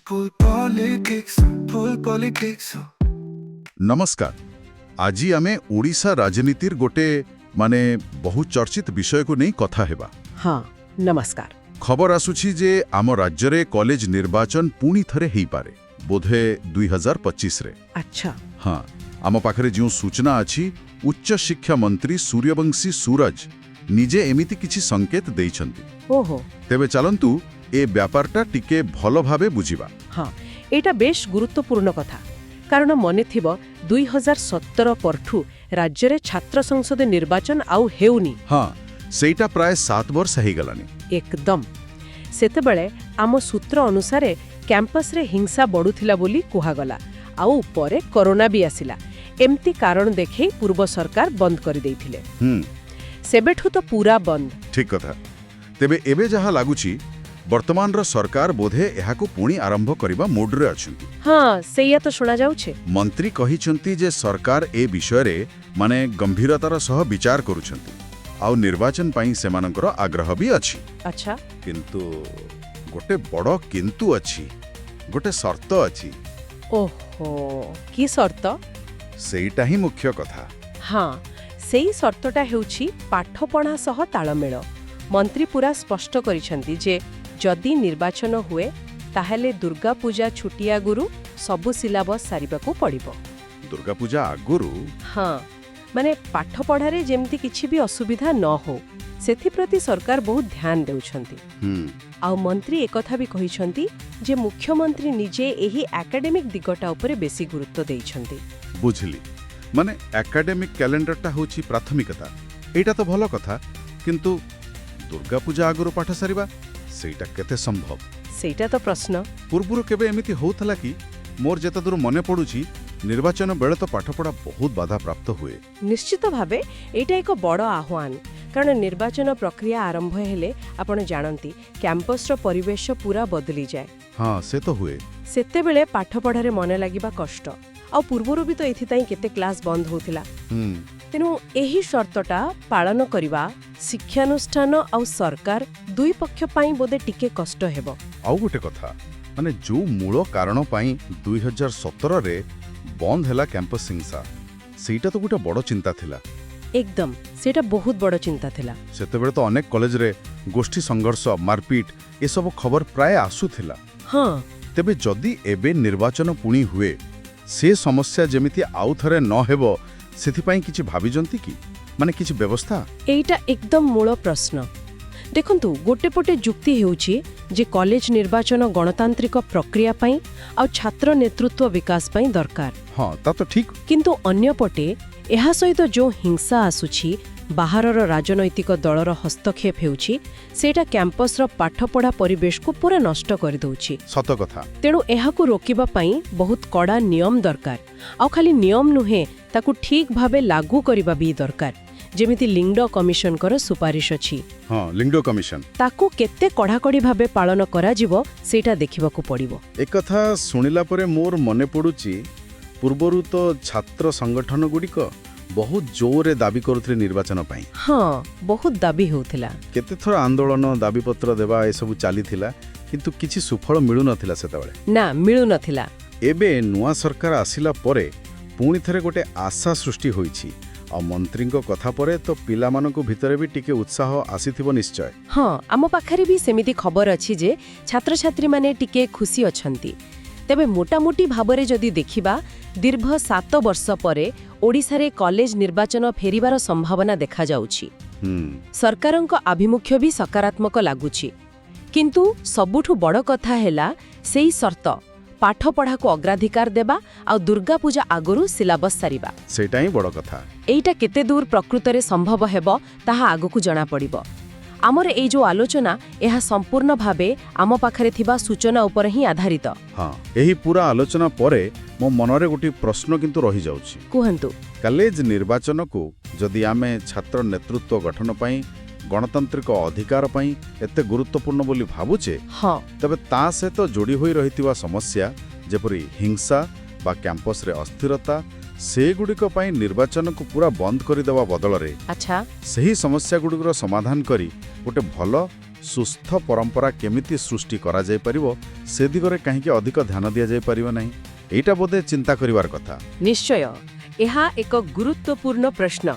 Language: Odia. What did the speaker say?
Full politics, full politics. ନମସ୍କାର। ଆଜି ଆମେ ଓଡ଼ିଶା ରାଜନୀତିର ଗୋଟେ ମାନେ ବହୁ ଚର୍ଚ୍ଚିତ ବିଷୟକୁ ନେଇ କଥା ହେବା। ହଁ, ନମସ୍କାର। ଖବର ଆସୁଛି ଯେ ଆମ ରାଜ୍ୟରେ କଲେଜ ନିର୍ବାଚନ ପୁଣି ଥରେ ହେଇପାରେ, ବୋଧେ 2025ରେ। ହଁ, ଆମ ପାଖରେ ଯେଉଁ ସୂଚନା ଅଛି, ଉଚ୍ଚଶିକ୍ଷା ମନ୍ତ୍ରୀ ସୂର୍ଯ୍ୟବଂଶୀ ସୂରଜ ନିଜେ ଏମିତି କିଛି ସଂକେତ ଦେଇଛନ୍ତି। ତେବେ ଚାଲନ୍ତୁ, ଏ ବ୍ୟାପାରଟା ଟିକେ ଭଲ ଭାବେ ବୁଝିବା। ହଁ, ଏଇଟା ବେଶ ଗୁରୁତ୍ୱପୂର୍ଣ୍ଣ କଥା, କାରଣ ମନେ ଥିବ, 2017 ପରଠୁ ରାଜ୍ୟରେ ଛାତ୍ର ସଂସଦ ନିର୍ବାଚନ ଆଉ ହେଉନି। ହଁ, ସେଇଟା ପ୍ରାୟ 7 ବର୍ଷ ହେଇଗଲାଣି। ଏକଦମ। ସେତେବେଳେ ଆମ ସୂତ୍ର ଅନୁସାରେ କ୍ୟାମ୍ପସରେ ହିଂସା ବଢୁଥିଲା ବୋଲି କୁହାଗଲା, ଆଉ ପରେ କରୋନା ବି ଆସିଲା। ଏମିତି କାରଣ ଦେଖେଇ ପୂର୍ବ ସରକାର ବନ୍ଦ କରିଦେଇଥିଲେ। ସେବେଠୁ ତ ପୁରା ବନ୍ଦ। ଠିକ୍ କଥା। ତେବେ ଏବେ ଯାହା ଲାଗୁଛି, ବର୍ତ୍ତମାନର ସରକାର ବୋଧେ ଏହାକୁ ପୁଣି ଆରମ୍ଭ କରିବା ମୁଡ୍ରେ ଅଛନ୍ତି। ହଁ, ସେଇଆ ତ ଶୁଣାଯାଉଛି। ମନ୍ତ୍ରୀ କହିଛନ୍ତି ଯେ ସରକାର ଏ ବିଷୟରେ ମାନେ ଗମ୍ଭୀରତାର ସହ ବିଚାର କରୁଛନ୍ତି, ଆଉ ନିର୍ବାଚନ ପାଇଁ ସେମାନଙ୍କର ଆଗ୍ରହ ବି ଅଛି। କିନ୍ତୁ ଗୋଟେ ବଡ଼ କିନ୍ତୁ ଅଛି, ଗୋଟେ ସର୍ତ୍ତ ଅଛି। ଓହୋ, କି ସର୍ତ୍ତ? ସେଇଟା ହିଁ ମୁଖ୍ୟ କଥା। ହଁ, ସେଇ ସର୍ତ୍ତଟା ହେଉଛି ପାଠପଢ଼ା ସହ ତାଳମେଳ। ମନ୍ତ୍ରୀ ପୁରା ସ୍ପଷ୍ଟ କରିଛନ୍ତି ଯେ ଯଦି ନିର୍ବାଚନ ହୁଏ, ତାହେଲେ ଦୁର୍ଗାପୂଜା ଛୁଟି ଆଗରୁ ସବୁ ସିଲାବସ୍ ସାରିବାକୁ ପଡ଼ିବ। ଦୁର୍ଗାପୂଜା ଆଗରୁ? ହଁ, ମାନେ ପାଠପଢ଼ାରେ ଯେମିତି କିଛି ବି ଅସୁବିଧା ନ ହଉ, ସେଥିପ୍ରତି ସରକାର ବହୁତ ଧ୍ୟାନ ଦେଉଛନ୍ତି। ଆଉ ମନ୍ତ୍ରୀ ଏକଥା ବି କହିଛନ୍ତି ଯେ ମୁଖ୍ୟମନ୍ତ୍ରୀ ନିଜେ ଏହି ଏକାଡେମିକ୍ ଦିଗଟା ଉପରେ ବେଶୀ ଗୁରୁତ୍ୱ ଦେଇଛନ୍ତି। ବୁଝିଲି। ମାନେ ଏକାଡେମିକ୍ କ୍ୟାଲେଣ୍ଡରଟା ହେଉଛି ପ୍ରାଥମିକତା। ଏଇଟା ତ ଭଲ କଥା, କିନ୍ତୁ ଦୁର୍ଗାପୂଜା ଆଗରୁ ପାଠ ସାରିବା, ସେଇଟା କେତେ ସମ୍ଭବ? ସେଇଟା ତ ପ୍ରଶ୍ନ। ପୂର୍ବରୁ କେବେ ଏମିତି ହଉଥିଲା କି? ମୋର ଯେତେଦୂର ମନେ ପଡୁଛି, ନିର୍ବାଚନ ବେଳେ ତ ପାଠପଢ଼ା ବହୁତ ବାଧାପ୍ରାପ୍ତ ହୁଏ। ନିଶ୍ଚିତ ଭାବେ ଏଇଟା ଏକ ବଡ଼ ଆହ୍ୱାନ, କାରଣ ନିର୍ବାଚନ ପ୍ରକ୍ରିୟା ଆରମ୍ଭ ହେଲେ, ଆପଣ ଜାଣନ୍ତି, କ୍ୟାମ୍ପସର ପରିବେଶ ପୁରା ବଦଳିଯାଏ। ହଁ, ସେ ତ ହୁଏ। ସେତେବେଳେ ପାଠପଢ଼ାରେ ମନ ଲାଗିବା କଷ୍ଟ। ଆଉ ପୂର୍ବରୁ ବି ତ ଏଥିପାଇଁ କେତେ କ୍ଲାସ୍ ବନ୍ଦ ହେଉଥିଲା। ତେଣୁ ଏହି ସର୍ତ୍ତଟା ପାଳନ କରିବା ଶିକ୍ଷାନୁଷ୍ଠାନ ଆଉ ସରକାର ଦୁଇ ପକ୍ଷ ପାଇଁ ବୋଧେ ଟିକେ କଷ୍ଟ ହେବ। ଆଉ ଗୋଟେ କଥା, ମାନେ ଯୋଉ ମୂଳ କାରଣ ପାଇଁ 2017ରେ ବନ୍ଦ ହେଲା, କ୍ୟାମ୍ପସ ହିଂସା, ସେଇଟା ତ ଗୋଟେ ବଡ଼ ଚିନ୍ତା ଥିଲା। ଏକଦମ, ସେଇଟା ବହୁତ ବଡ଼ ଚିନ୍ତା ଥିଲା। ସେତେବେଳେ ତ ଅନେକ କଲେଜରେ ଗୋଷ୍ଠୀ ସଂଘର୍ଷ, ମାରପିଟ, ଏସବୁ ଖବର ପ୍ରାୟ ଆସୁଥିଲା। ତେବେ ଯଦି ଏବେ ନିର୍ବାଚନ ପୁଣି ହୁଏ, ସେ ସମସ୍ୟା ଯେମିତି ଆଉ ଥରେ ନ ହେବ, ସେଥିପାଇଁ କିଛି ଭାବିଛନ୍ତି କି? ମାନେ କିଛି ବ୍ୟବସ୍ଥା? ଏଇଟା ଏକଦମ ମୂଳ ପ୍ରଶ୍ନ। ଦେଖନ୍ତୁ, ଗୋଟେ ପଟେ ଯୁକ୍ତି ହେଉଛି ଯେ କଲେଜ ନିର୍ବାଚନ ଗଣତାନ୍ତ୍ରିକ ପ୍ରକ୍ରିୟା ପାଇଁ ଆଉ ଛାତ୍ର ନେତୃତ୍ୱ ବିକାଶ ପାଇଁ ଦରକାର। ହଁ, ତା ତ ଠିକ୍। କିନ୍ତୁ ଅନ୍ୟପଟେ ଏହା ସହିତ ଯେଉଁ ହିଂସା ଆସୁଛି, ବାହାରର ରାଜନୈତିକ ଦଳର ହସ୍ତକ୍ଷେପ ହେଉଛି, ସେଇଟା କ୍ୟାମ୍ପସର ପାଠପଢ଼ା ପରିବେଶକୁ ପୁରା ନଷ୍ଟ କରିଦେଉଛି। ସତ କଥା। ତେଣୁ ଏହାକୁ ରୋକିବା ପାଇଁ ବହୁତ କଡ଼ା ନିୟମ ଦରକାର। ଆଉ ଖାଲି ନିୟମ ନୁହେଁ, ତାକୁ ଠିକ୍ ଭାବେ ଲାଗୁ କରିବା ବି ଦରକାର, ଯେମିତି ଲିଙ୍ଗଡୋ କମିଶନଙ୍କର ସୁପାରିଶ ଅଛି। ହଁ, ଲିଙ୍ଗଡୋ କମିଶନ। ତାକୁ କେତେ କଡ଼ାକଡ଼ି ଭାବେ ପାଳନ କରାଯିବ, ସେଇଟା ଦେଖିବାକୁ ପଡ଼ିବ। ଏକଥା ଶୁଣିଲା ପରେ ମୋର ମନେ ପଡ଼ୁଛି, ପୂର୍ବରୁ ତ ଛାତ୍ର ସଂଗଠନଗୁଡ଼ିକ ବହୁତ ଜୋରରେ ଦାବି କରୁଥିଲେ ନିର୍ବାଚନ ପାଇଁ। ହଁ, ବହୁତ ଦାବି ହେଉଥିଲା। କେତେଥର ଆନ୍ଦୋଳନ, ଦାବିପତ୍ର ଦେବା, ଏସବୁ ଚାଲିଥିଲା, କିନ୍ତୁ କିଛି ସୁଫଳ ମିଳୁନଥିଲା ସେତେବେଳେ। ନା, ମିଳୁନଥିଲା। ଏବେ ନୂଆ ସରକାର ଆସିଲା ପରେ ପୁଣି ଥରେ ଗୋଟେ ଆଶା ସୃଷ୍ଟି ହୋଇଛି। ଆଉ ମନ୍ତ୍ରୀଙ୍କ କଥା ପରେ ତ ପିଲାମାନଙ୍କ ଭିତରେ ବି ଟିକେ ଉତ୍ସାହ ଆସିଥିବ ନିଶ୍ଚୟ। ହଁ, ଆମ ପାଖରେ ବି ସେମିତି ଖବର ଅଛି ଯେ ଛାତ୍ରଛାତ୍ରୀମାନେ ଟିକେ ଖୁସି ଅଛନ୍ତି। ତେବେ ମୋଟାମୋଟି ଭାବରେ ଯଦି ଦେଖିବା, ଦୀର୍ଘ 7 ବର୍ଷ ପରେ ଓଡ଼ିଶାରେ କଲେଜ ନିର୍ବାଚନ ଫେରିବାର ସମ୍ଭାବନା ଦେଖାଯାଉଛି। ସରକାରଙ୍କ ଆଭିମୁଖ୍ୟ ବି ସକାରାତ୍ମକ ଲାଗୁଛି। କିନ୍ତୁ ସବୁଠୁ ବଡ଼ କଥା ହେଲା ସେଇ ସର୍ତ୍ତ, ପାଠପଢ଼ାକୁ ଅଗ୍ରାଧିକାର ଦେବା ଆଉ ଦୁର୍ଗାପୂଜା ଆଗରୁ ସିଲାବସ୍ ସାରିବା। ସେଇଟା ହିଁ ବଡ଼ କଥା। ଏଇଟା କେତେ ଦୂର ପ୍ରକୃତରେ ସମ୍ଭବ ହେବ, ତାହା ଆଗକୁ ଜଣାପଡ଼ିବ। ଆମର ଏଇ ଯୋଉ ଆଲୋଚନା, ଏହା ସମ୍ପୂର୍ଣ୍ଣ ଭାବେ ଆମ ପାଖରେ ଥିବା ସୂଚନା ଉପରେ ହିଁ ଆଧାରିତ। ହଁ, ଏହି ପୁରା ଆଲୋଚନା ପରେ ମୋ ମନରେ ଗୋଟିଏ ପ୍ରଶ୍ନ କିନ୍ତୁ ରହିଯାଉଛି। କୁହନ୍ତୁ। କଲେଜ ନିର୍ବାଚନକୁ ଯଦି ଆମେ ଛାତ୍ର ନେତୃତ୍ୱ ଗଠନ ପାଇଁ, ଗଣତାନ୍ତ୍ରିକ ଅଧିକାର ପାଇଁ ଏତେ ଗୁରୁତ୍ୱପୂର୍ଣ୍ଣ ବୋଲି ଭାବୁଛେ, ତେବେ ତା ସହିତ ଯୋଡ଼ି ହୋଇ ରହିଥିବା ସମସ୍ୟା, ଯେପରି ହିଂସା ବା କ୍ୟାମ୍ପସରେ ଅସ୍ଥିରତା, ସେଗୁଡ଼ିକ ପାଇଁ ନିର୍ବାଚନକୁ ପୁରା ବନ୍ଦ କରିଦେବା ବଦଳରେ ସେହି ସମସ୍ୟାଗୁଡ଼ିକର ସମାଧାନ କରି ଗୋଟେ ଭଲ ସୁସ୍ଥ ପରମ୍ପରା କେମିତି ସୃଷ୍ଟି କରାଯାଇପାରିବ, ସେ ଦିଗରେ କାହିଁକି ଅଧିକ ଧ୍ୟାନ ଦିଆଯାଇପାରିବ ନାହିଁ? ଏଇଟା ବୋଧେ ଚିନ୍ତା କରିବାର କଥା। ନିଶ୍ଚୟ, ଏହା ଏକ ଗୁରୁତ୍ୱପୂର୍ଣ୍ଣ ପ୍ରଶ୍ନ।